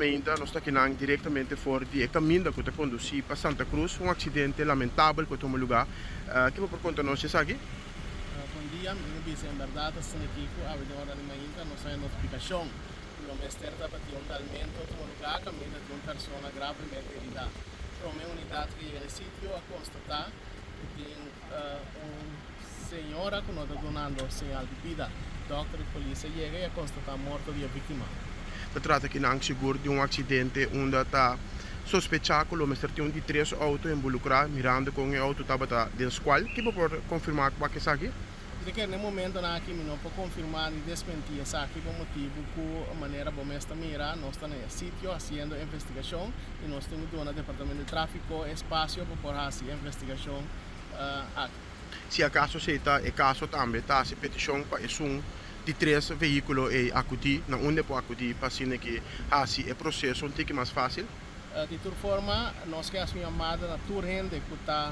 Meinta, nos ta kinan directamente for di e caminda cu ta conduci pa Santa Cruz, un accidente lamentabel cu a tuma lugar. Ke bo por conta nos esaki? Bon dia, mi tin cu bisa en berdad asina aki cu awe den ora di mainta nos haya notificacion cu lo mester tabatin un dalmento a tuma lugar caminda di un persona gravemente herida. Prome unidad cu a yega na e sitio a constata cu tin un señora cu no ta dunando señal di bida. Dokter y polis a yega y a constata morto di e victima. Ta trata kinan sigur di un accidente unda ta sospecha cu lo mester tin un di tres auto involucra mirando con e auto tabata den scual. Ki bo por confirma cu wak esaki? Mi ta kere na e momentonan aki mi no por confirma ni desmenti esaki pa motibu cu manera bo mes ta mira nos ta na e sitio haciendo investigacion y nos tin cu duna Departamento di Trafico e espacio pa por haci e investigacion aki. Si acaso esey ta e caso tambe ta haci peticion pa esun di tres vehiculo ey acudi na unda e por acudi pa asina ki haci e proceso un tiki mas facil. Di tur forma, nos ke hasi un yamada na tur hende ku ta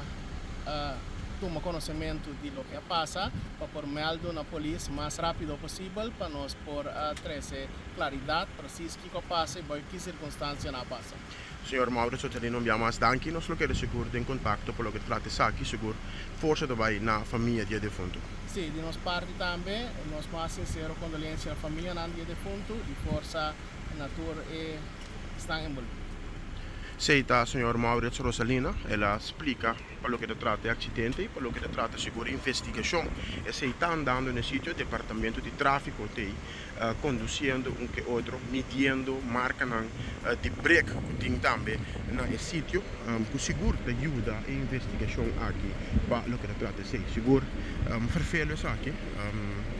tuma konosementu di loke a pasa pa por mèldu na polis mas rápido posibel pa nos por trese klaridat presis kiko a pasa i bou ki sirkunstansianan a pasa. Señor Maurits Oterino un bia mas danki. Nos lo keda sigur den kontakto pa loke ta trata esaki. Sigur forsa ta bai na famia di e defuntu. Sí, di nos parti tambe nos mas sinsero kondolensia na famianan di e defuntu i forsa na tur e esnan enbolbí. Esei ta señor Maurits Rosalina. El a splika pa loke ta trata e aksidente i pa loke ta trata sigur investigashon. Esei ta andando na e sitio. Departamento di Tráfiko t'ei kondusiendo un ke otro, midiendo markanan di brek ku tin tambe na e sitio ku sigur ta yuda e investigashon aki pa loke ta trata esei. Sigur ferfelu esaki,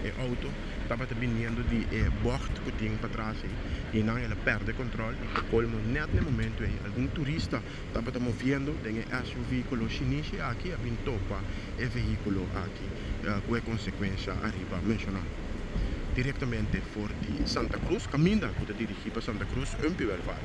e outo tabata biniendo di e bògt ku tin patras ei i nan el a pèrdè kòntròl i pa kolmo nèt na e momentu ei algun turista tabata moviendo den e SUV koló shinishi aki a bin topa e vehíkulo aki ku e konsekuensha ariba menshoná. Direktamente for di Santa Cruz kaminda ku ta dirigí pa Santa Cruz Umpie Welvaart.